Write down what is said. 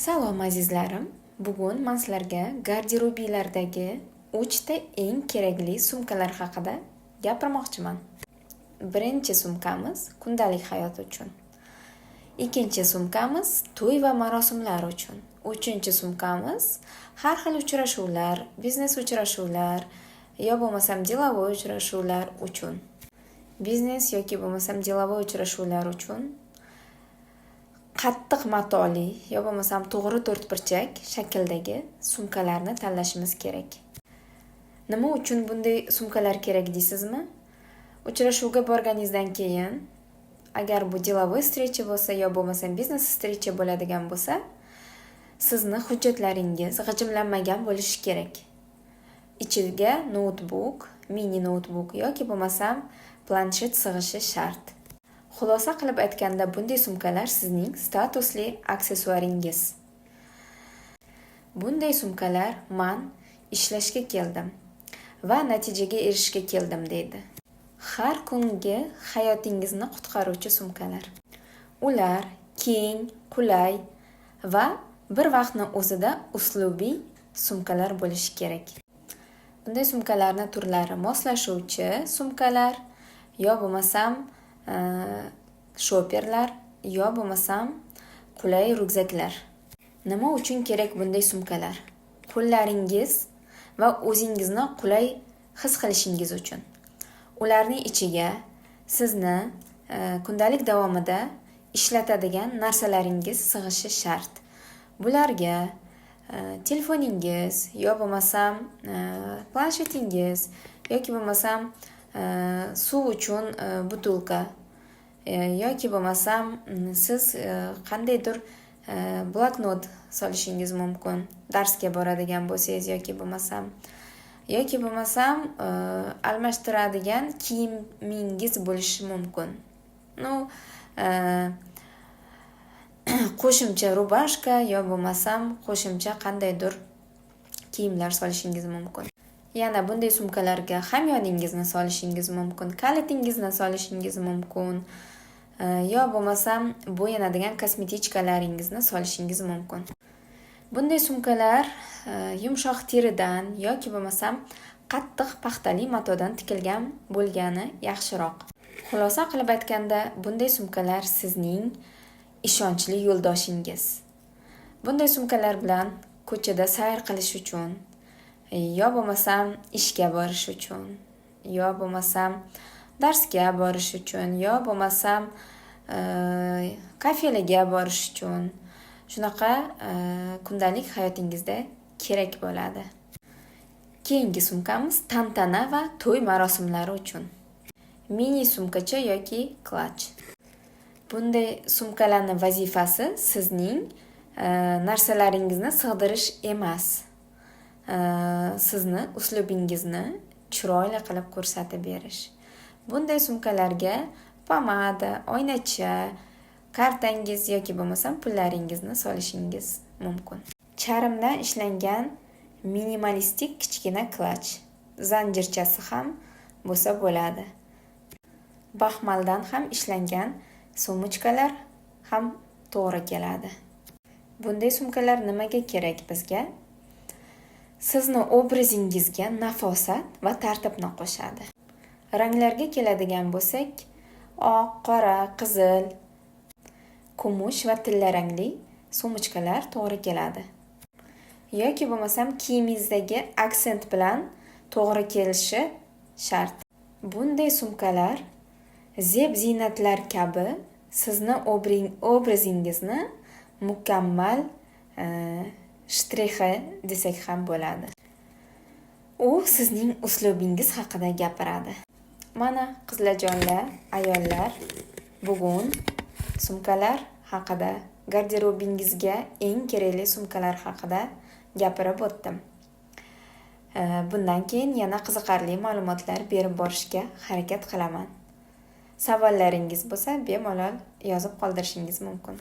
Salom, azizlarim. Bugun man sizlarga garderobinglardagi 3 ta eng kerakli sumkalar haqida gapirmoqchiman. Birinchi sumkamiz kundalik hayot uchun. Ikkinchi sumkamiz to'y va marosimlar uchun. Uchinchi sumkamiz har xil uchrashuvlar, biznes uchrashuvlar yo bo'lmasam деловой uchrashuvlar uchun. Biznes yoki bo'lmasam деловой uchrashuvlar uchun qattiq matoli yo bo'lmasam to'g'ri to'rtburchak shakldagi sumkalarni tanlashimiz kerak. Nima uchun bunday sumkalar kerak deysizmi? Uchrashuvga borganingizdan keyin, agar bu деловой встреча bo'lsa yo bo'lmasam biznes встреча bo'ladigan bo'lsa, sizni hujjatlaringiz g'ijimlanmagan bo'lishi kerak. Ichiga noutbuk, mini noutbuk yoki bo'lmasam planshet sig'ishi shart. Xulosa qilib aytganda, bunday sumkalar sizning statusli aksessuaringiz. Bunday sumkalar "Man ishlashga keldim va natijaga erishishga keldim", deydi. Har kungi hayotingizni qutqaruvchi sumkalar. Ular keng, qulay va bir vaqtni o'zida uslubiy sumkalar bo'lishi kerak. Bunday sumkalarni turlari moslashuvchi sumkalar yo bo'lmasam shoperlar yo bo'lmasam qulay ryukzaklar. Nima uchun kerak bunday sumkalar? Qo'llaringiz va o'zingizni qulay his qilishingiz uchun. Ularning ichiga sizni kundalik davomida ishlatadigan narsalaringiz sig'ishi shart. Bularga telefoningiz yo bo'lmasam planshetingiz yoki bo'lmasam suv uchun бутылка yoki bo'lmasam siz qandaydir bloknot solishingiz mumkin, darsga boradigan bo'lsangiz, yoki bo'lmasam almashtiradigan kiyimingiz bo'lishi mumkin. Ну, qo'shimcha рубашка yo bo'lmasam qo'shimcha qandaydir kiyimlar solishingiz mumkin. Yana bunday sumkalarga hamyoningizni solishingiz mumkin, kalitingizni solishingiz mumkin yo bo'lmasam bo'yanadigan косметичка laringizni solishingiz mumkin. Bunday sumkalar yumshoq teridan yoki bo'lmasam qattiq paxtali matodan tikilgan bo'lgani yaxshiroq. Xulosa qilib aytganda, bunday sumkalar sizning ishonchli yo'ldoshingiz. Bunday sumkalar bilan ko'chada sayr qilish uchun yo bo'lmasam ishga borish uchun yo bo'lmasam darsga borish uchun yo bo'lmasam kafelarga borish uchun, shunaqa kundalik hayotingizda kerak bo'ladi. Keyingi sumkamiz tantana va to'y marosimlari uchun. Mini sumkacha yoki клатч. Bunday sumkalarni vazifasi sizning narsalaringizni sig'dirish emas. Sizni uslubingizni chiroyli qilib ko'rsatib berish. Bunday sumkalarga pomada, oynacha, kartangiz yoki bo'lmasam pullaringizni solishingiz mumkin. Charmdan ishlangan minimalistik kichkina клатч. Zanjirchasi ham bo'lsa bo'ladi. Baxmaldan ham ishlangan сумочка lar ham to'g'ri keladi. Bunday sumkalar nimaga kerak bizga? Sizni obrazingizga nafosat va tartibni qo'shadi. Ranglarga keladigan bo'lsak, oq, qora, qizil, kumush va tilla rangli сумочка lar to'g'ri keladi. Yoki bo'lmasam kiyimingizdagi aksent bilan to'g'ri kelishi shart. Bunday sumkalar zeb ziynatlar kabi sizni obrazingizni mukammal shtrixi desak ham bo'ladi. U sizning uslubingiz haqida gapiradi. Mana, qizlarjonlar, ayollar, bugun sumkalar haqida, garderobingizga eng kerakli sumkalar haqida gapirib o'tdim. Bundan keyin yana qiziqarli ma'lumotlar berib borishga harakat qilaman. Savollaringiz bo'lsa, bemalol yozib qoldirishingiz mumkin.